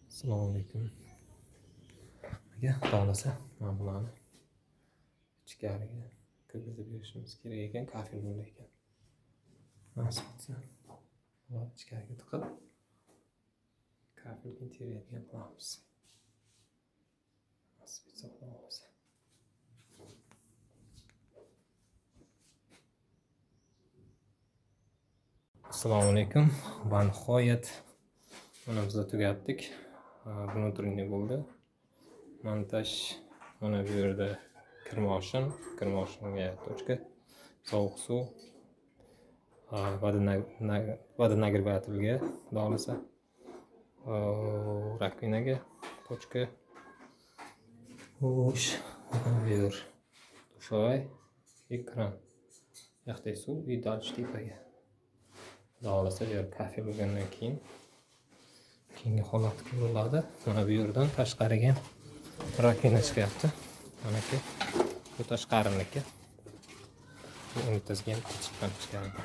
Assalomu alaykum. Aka, xudo xohlasa, mana bularni ichkariga kirgizib berishimiz kerak ekan, kafel bo'lar ekan. Nasib etsa, bularni ichkariga tiqib, kafelga teradigan qilamiz. Nasib etsa, xudo xohlasa. Assalomu alaykum. Va nihoyat mana biz tugatdik. Внутренний bo'ldi. Montaj mana bu yerda kirmoshin, kirmoshinga точка, sovuq suv, водонагреватель ga, xudo xohlasa, раковина ga точка. Xo'sh, bu yer dushovой, ekran. Bu yoqdagi suv и дальше tepaga. Xudo xohlasa, bu yer kafel bo'lgandan keyin keyingi holat ko'riladi. Mana bu yerdan tashqariga раковина chiqyapti. Manaki bu tashqariniki. Bu unitazga ham chiqqan ichkariga.